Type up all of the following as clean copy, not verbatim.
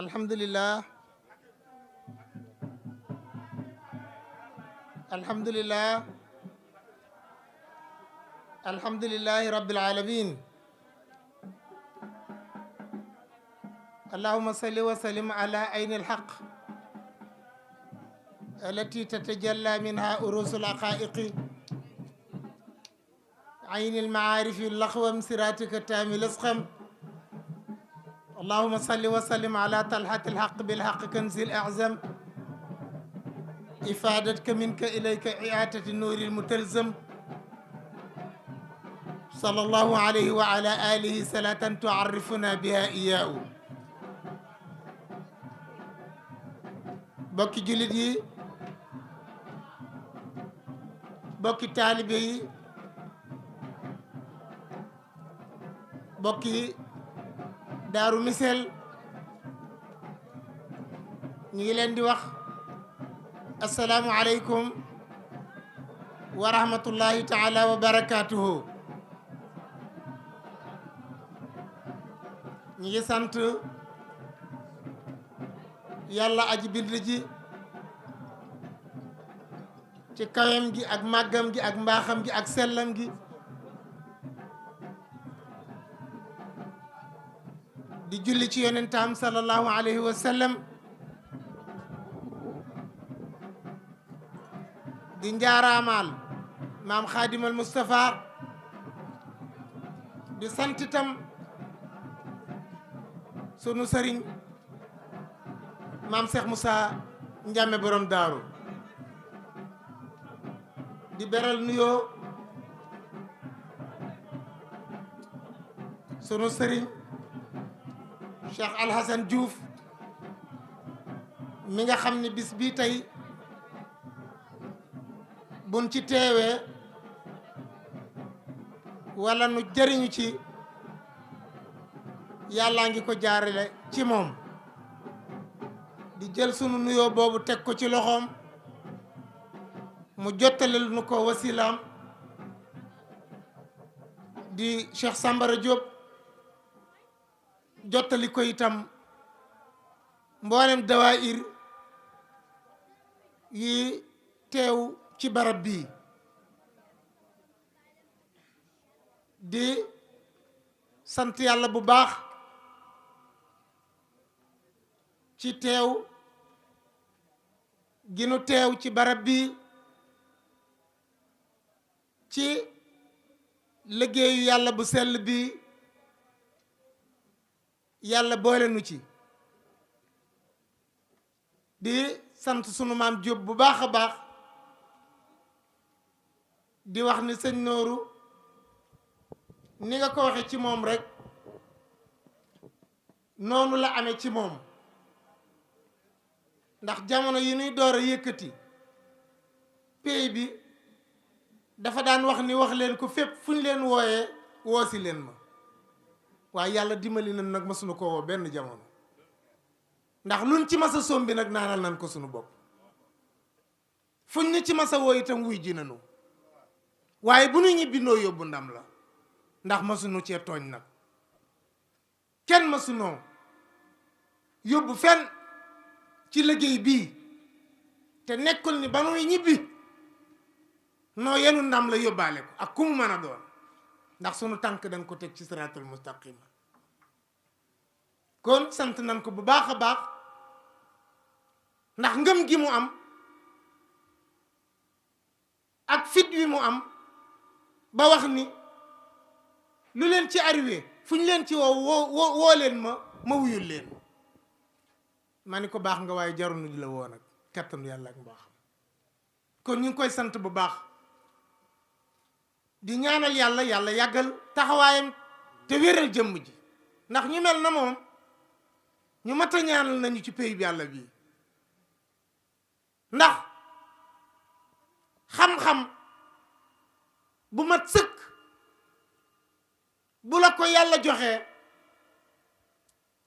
alhamdulillah alhamdulillah alhamdulillahi rabbil alamin اللهم صل وسلم على عين الحق التي تتجلى منها أروس الحقائق عين المعارف اللخوم صراطك التام الأسقم اللهم صل وسلم على طلحة الحق بالحق كنز الأعظم إفادتك منك إليك إعادة النور المتلزم صلى الله عليه وعلى آله صلاة تعرفنا بها إياه bokki jullit yi bokki taalibe yi bokki Daaru Misel ñu ngi leen di wax assalaamu aleykum wa rahmatullahi taala wa barakatuhu ñu ngi sant yàlla aji bind ji ci kawem gi ak màggam gi ak mbaaxam gi ak sellam gi di julli ci yonentam sallallahu alayhi wa sallam di njaaraamaal maam xaadimal Mustafa di sant itam sunu sëriñ maam Cheikh Moussa Ndiame borom daaru di beral nuyoo sunu sëriñ Cheikh Alhassane Diouf mi nga xam ne bis bii tey buñ ci teewee wala nu jëriñu ci yàllaa ngi ko jaarale ci moom di jël sunu nuyoo boobu teg ko ci loxoom mu jottalil nu ko wasilaam di Cheikh Sambara Diop jottali ko itam mboolem dawaayir yi teew ci barab bii di sant yàlla bu baax ci teew ginu teew ci barab bi ci liggéeyu yàlla bu sell bi yàlla boole nu ci di sant sunu maam Jóob bu baax a baax di wax ni sëñ Nooru ni nga ko waxe ci moom rek noonu la amee ci moom ndax jamono yi ñuy door a yëkkati pay bi dafa daan wax ni wax leen ko fépp fu ñu leen wooyee woosi leen ma waaye yàlla dimbali nañ nag masuñu ko woo benn jamono ndax luñ ci masa sombi nag naanal nañ ko suñu bopp fuñ ñu ci masa woo itam wuy ji nañu waaye bu ñu ñibbi noo yóbbu ndam la ndax masuñu cee tooñ nag kenn masunoo yóbbu fenn ci liggéey bii te nekkul ni ba nuy ñibbi noo yenu ndam la yóbbaale ko ak ku mu mën a doon ndax sunu tànk dañ ko teg ci siraatul mustaqima kon sant nañ ko bu baax a baax ndax ngëm gi mu am ak fit wi mu am ba wax ni lu leen ci arrivé fu ñu leen ci woo leen ma wuyul leen ma ni ko baax nga waaye jarunu di la woo nag kattanu yàlla ak mbaaxam kon ñu ngi koy sant bu baax di ñaanal yàlla yàlla yàggal taxawaayam te wéral jëmm ji ndax ñu mel na moom ñu mat a ñaanal nañu ci pays bi yàlla bii ndax xam-xam bu mat sëkk bu la ko yàlla joxee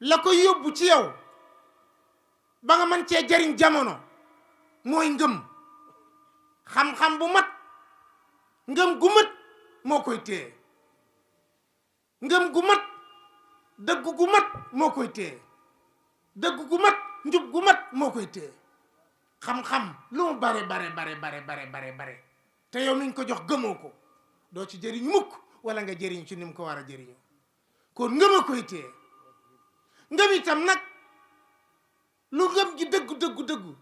la ko yóbbu ci yow ba nga mën cee jariñ jamono mooy ngëm xam-xam bu mat ngëm gu mat moo koy téye ngëm gu mat dëgg gu mat moo koy téye dëgg gu mat njub gu mat moo koy téye xam-xam lu mu bare te yow miñ ko jox gëmoo ko doo ci jëriñ mukk wala nga jëriñ ci ni mu ko war a jëriñoo kon ngëm a koy téye ngëm itam nag lu ngëm gi dëggu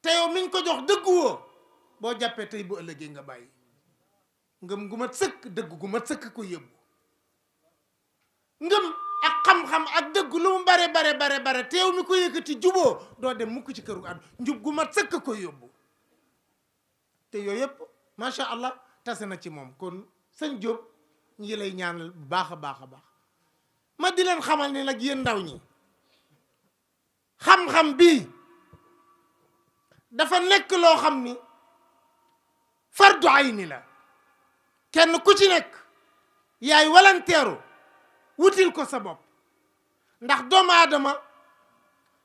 te yow miñ ko jox dëggu woo boo jàppee tey bu ëllëgee nga bàyyi ngëm gu mat sëkk dëgg gu mat sëkk ko yóbbu ngëm ak xam-xam ak dëgg lu mu bare te yow mi ko yëkkati juboo doo dem mukk ci këru àdduna njub gu mat sëkk ko yóbbu te yooyu yëpp macha allah tase na ci moom kon sëñ Diop ñu ngi lay ñaanal bu baax a baax ma di leen xamal ne nag yéen ndaw ñi xam-xam bii dafa nekk loo xam ni fardu ayni la kenn ku ci nekk yaay walanteeru wutil ko sa bopp ndax doomu aadama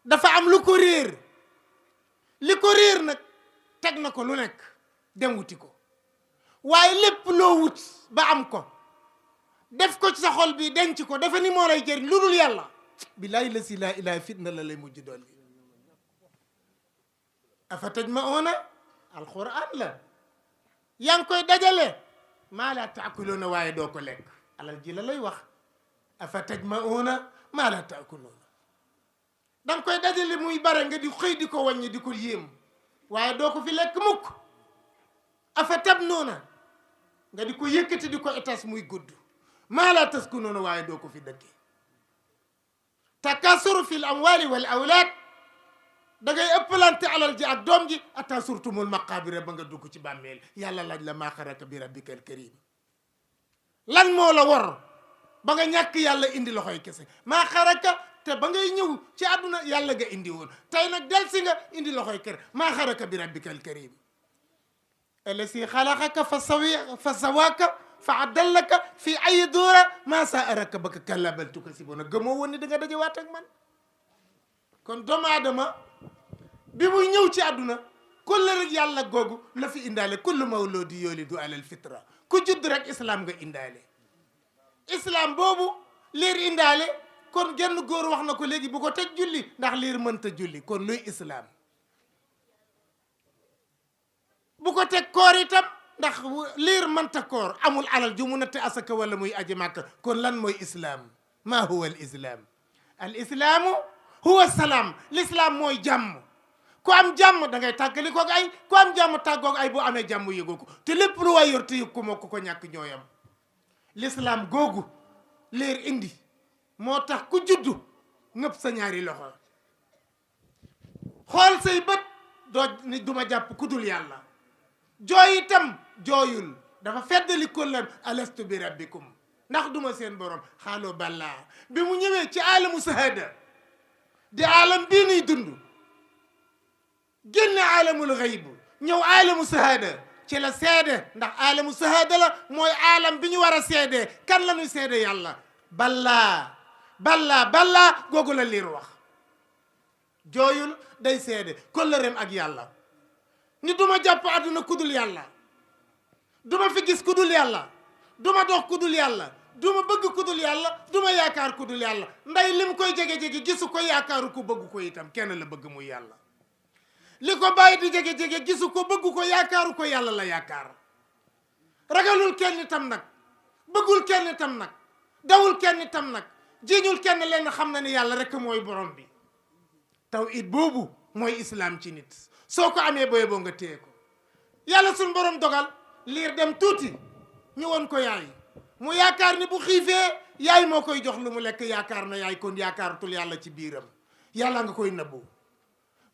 dafa am lu ko réer li ko réer nag teg na ko lu nekk dem wuti ko waaye lépp loo wut ba am ko def ko ci sa xol bi denc ko dafa ni moo lay jëriñ lu dul yàlla billaahi la si laa ilaaha fitna la lay mujj dolli afa tajma'una alquran la yaa ngi koy dajale maa laa taakuluuna waaye doo ko lekk alal ji la lay wax afa tajma'una maa laa taakuluuna da nga koy dajale muy bare nga di xëy di ko wàññi di ko yéem waaye doo ko fi lekk mukk afa tabnuuna nga di ko yëkkati di ko étage muy gudd maa laa taskunuuna waaye doo ko fi dëkke takasuru fi l amwali wal awlaad da ngay ëppalante alal ji ak doom ji atta surtumul maqaabira ba nga dugg ci bàmmeel yàlla laaj la maa xaraka bi rabbika al karim lan moo la war ba nga ñàkk yàlla indi loxoy kese maa xaraka te ba ngay ñëw ci àdduna yàlla nga indi woon tey nag del si nga indi loxoy kër maa xaraka bi rabbika al karim allasi xalaqaka fa sawaaka fa addalaka fi ay doora maa saa araka baka kallabaltuka si bona gëmoo woon ni da nga dajewaat ak man kon doomu aadama bi muy ñëw ci àdduna kulle rek yàlla googu la fi indaale kullu mawludi yolidu alal fitra ku judd rek islam nga indaale islam boobu liir indaale kon genn góor wax na ko léegi bu ko teg julli ndax liir mënta julli kon luy islam bu ko teg koor itam ndax liir mënta koor amul alal ju mu natte asaka wala muy aji màkk kon lan mooy islaam maa huwa al islaamu huwa salaam l'islam mooy jàmm ku am jàmm da ngay tàggali koog ay ku am jàmm tàggoog ay bu amee jàmm yëgoo ko te lépp lu waay yor te yëg ko moo ko ñàkk ñooyam l'islam googu leer indi moo tax ku juddu ngëpp sa ñaari loxo xool say bët doo ni duma jàpp ku dul yàlla jooy itam jooyul dafa feddali kollam alastu bi rabbikum ndax duma seen borom xaaloo ballaa bi mu ñëwee ci alamu sahada di alam bii nuy dund génne alamul xayb ñëw alamu sahada ci la seede ndax alamu sahada la mooy alam bi ñu war a seedee kan la ñuy seede yàlla ballaa googu la liir wax jooyul day seede kollëreem ak yàlla ni duma jàpp àdduna kudul yàlla duma fi gis kudul yàlla duma dox kudul yàlla duma bëgg kudul yàlla duma yaakaar kudul yàlla nday lim koy jege-jege gisu ko yaakaaru ko bëgg ko itam kenn la bëgg muy yàlla li ko bàyyi di jege-jege gisu ko bëgg ko yaakaaru ko yàlla la yaakaar ragalul kenn itam nag bëggul kenn itam nag dawul kenn itam nag jiiñul kenn leen xam na ni yàlla rek mooy borom bi tawhid boobu mooy islam ci nit soo ko amee booy boo nga téye ko yàlla suñ borom dogal liir dem tuuti ñu woon ko yaay mu yaakaar ni bu xiifee yaay moo koy jox lu mu lekk yaakaar na yaay kon yaakaaratul yàlla ci biiram yàlla nga koy nëbbu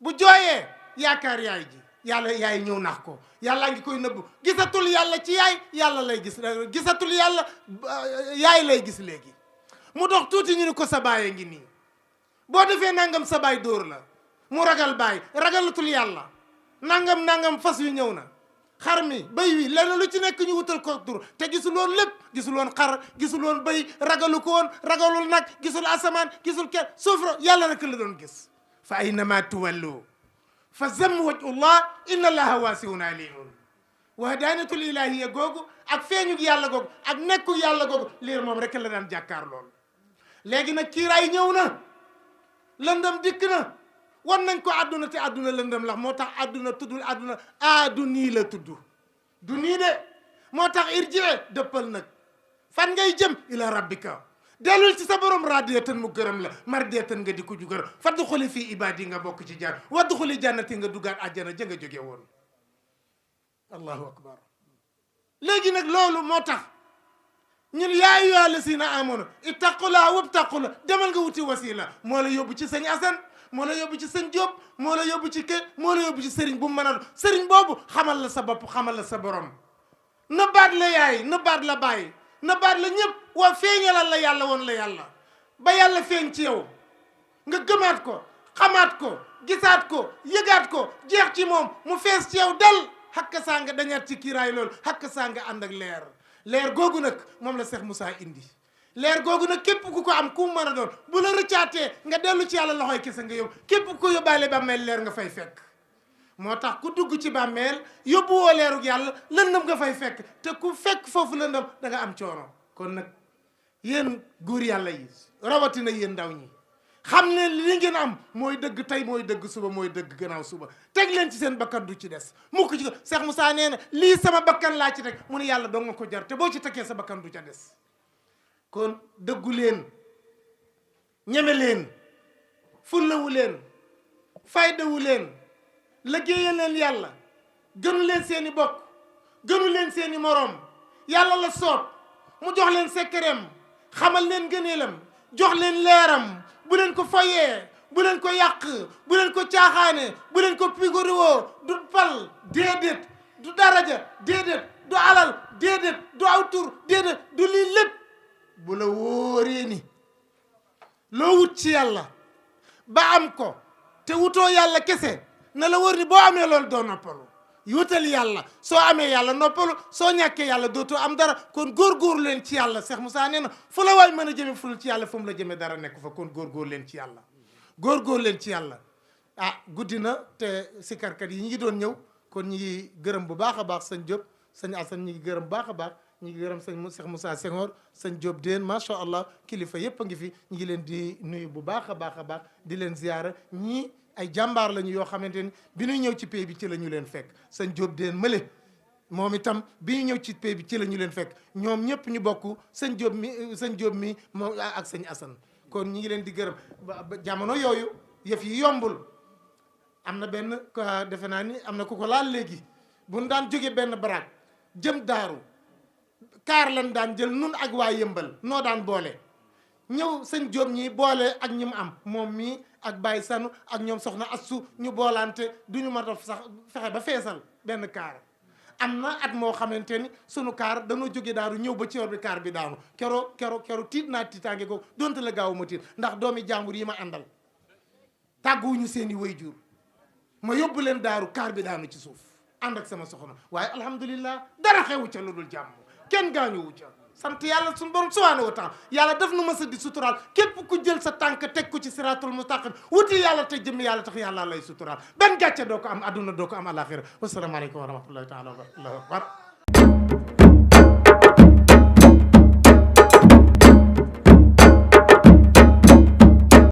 bu jooyee yaakaar yaay ji yàlla yaay ñëw nax ko yàlla ngi koy nëbbu gisatul yàlla ci yaay yàlla lay gis gisatul yàlla yaay lay gis léegi mu dox tuuti ñu ni ko sa baay ngi nii boo defee nangam sa baay dóor la mu ragal baay ragalatul yàlla nangam fas yu ñëw na xar mi béy wi lenn lu ci nekk ñu wutal ko tur te gisul woon lépp gisul woon xar gisul woon béy ragalu ko woon ragalul nag gisul asamaan gisul kenn suuf yàlla rek la doon gis fa aynama tuwallu fa zam wajhullah inna allaha waasiun alimun wahdaniyatul ilahiyya googu ak feeñu yàlla googu ak nekku yàlla googu liir moom rek la daan jàkkaar lool léegi nag kiiraay ñëw na lëndëm dikk na wan nañ ko àdduna te àdduna lëndëm la moo tax àdduna tuddul àdduna aadu nii la tudd du nii de moo tax irji dëppal nag fan ngay jëm ila rabbika dellul ci sa borom radiyatan mu gërëm la mardiyatan nga di ko ju gërëm fadxuli fii ibaadi nga bokk ci jan wadxuli jannati nga dugaat àjjana ja nga jóge woon allahu akbar léegi nag loolu moo tax ñun yaa ayyuhaa llaziina aamanu ittaqullaaha wabtaqu demal nga wuti wasila moo la yóbbu ci sëñ Asan moo la yóbbu ci sëñ Jóob moo la yóbbu ci moo la yóbbu ci sëriñ bu mu mën a sëriñ boobu xamal la sa bopp xamal la sa borom nëbbaat la yaay nëbbaat la bàyyi nëbbaat la ñëpp waa feeñalal la yàlla woon la yàlla ba yàlla feeñ ci yow nga gëmaat ko xamaat ko gisaat ko yëgaat ko jeex ci moom mu fees ci yow dal xakka saa nga dañaat ci kiiraay loolu xakka saa nga ànd ak leer googu nag moom la Cheikh Moussa indi leer googu nag képp ku ko am ku mu mën a doon bu la rëccaatee nga dellu ci yàlla loxoy kese nga yow képp ku ko yóbbaale bàmmeel leer nga fay fekk moo tax ku dugg ci bàmmeel yóbbu woo leerug yàlla lëndëm nga fay fekk te ku fekk foofu lëndëm da nga am coono kon nag yéen góor yàlla yi rawatina yéen ndaw ñi xam ne li ngeen am mooy dëgg tey mooy dëgg suba mooy dëgg gannaaw suba teg leen ci seen bakkan du ci des mukk ci ko Cheikh Moussa nee na lii sama bakkan laa ci teg mu ne yàlla doo nga ko jar te boo ci tekkee sa bakkan du ca des kon dëggu leen ñeme leen fullawu leen faydawu leen liggéeyal leen yàlla gënu leen seeni bokk gënu leen seeni moroom yàlla la soob mu jox leen sekkereem xamal leen gëneelam jox leen leeram bu leen ko foyee bu leen ko yàq bu leen ko caaxaane bu leen ko pigoriwoo du pal déedéet du daraja déedéet du alal déedéet du aw tur déedéet du lii lépp bu la wóoree ni loo wut ci yàlla ba am ko te wutoo yàlla kese na la wóor ni boo amee loolu doo noppalu wutal yàlla soo amee yàlla noppalu soo ñàkkee yàlla dootoo am dara kon góorgóorlu leen ci yàlla Cheikh Moussa nee na fu la waay mën a jëme ful ci yàlla fu mu la jëme dara nekk fa kon góorgóorlu leen ci yàlla góorgóorlu leen ci yàlla ah guddi na te sikarkat yi ñi ngi doon ñëw kon ñi ngi gërëm bu baax a baax sëñ Diop sëñ Assane ñi ngi gërëm bu baax a baax ñi ngi gërëm sëñ Cheikh Moussa Senghor sëñ Diop Déen macha allah kilifa yëpp a ngi fi ñi ngi leen di nuyu bu baax a baax a baax di leen ziyaara ñii ay jàmbaar lañu yoo xamante ni bi ñu ñëw ci pays bi ci la ñu leen fekk sëñ Diop Déen mële moom itam bi ñu ñëw ci pays bi ci la ñu leen fekk ñoom ñëpp ñu bokk sëñ Diop mi moom ak sëñ Assane kon ñi ngi leen di gërëm jamono yooyu yëf yi yombul am na benn defe naa ni am na ku ko laal léegi bu ñu daan jóge benn baraag jëm daaru kaar lan daan jël nun ak waa yëmbal noo daan boole ñëw sëñ Diop ñi boole ak ñi mu am moom mii ak Baye Sanu ak ñoom soxna Assu ñu boolante du ñu mat a sax fexe ba feesal benn kaar am na at moo xamante ni sunu kaar dañoo jóge daaru ñëw ba ci yoon bi kaar bi daanu kero tiit naa tiitaange googu donte la gaaw ma tiit ndax doomi jàmbur yi ma àndal tàgguwuñu seeni waajur ma yóbbu leen daaru kaar bi daanu ci suuf ànd ak sama soxna waaye alhamdulillah dara xewu ca lu dul jàmm kenn gaañuwu ca sant yàlla suñu borom subhanahu wa taala yàlla daf nu mës a di suturaal képp ku jël sa tànk teg ko ci siratul mustaqim wuti yàlla te jëmm yàlla tax yàlla lay suturaal benn gàcce doo ko am adduna doo ko am alaxira wasalaamaaleykum wa rahmatullahi taala wa barakatuh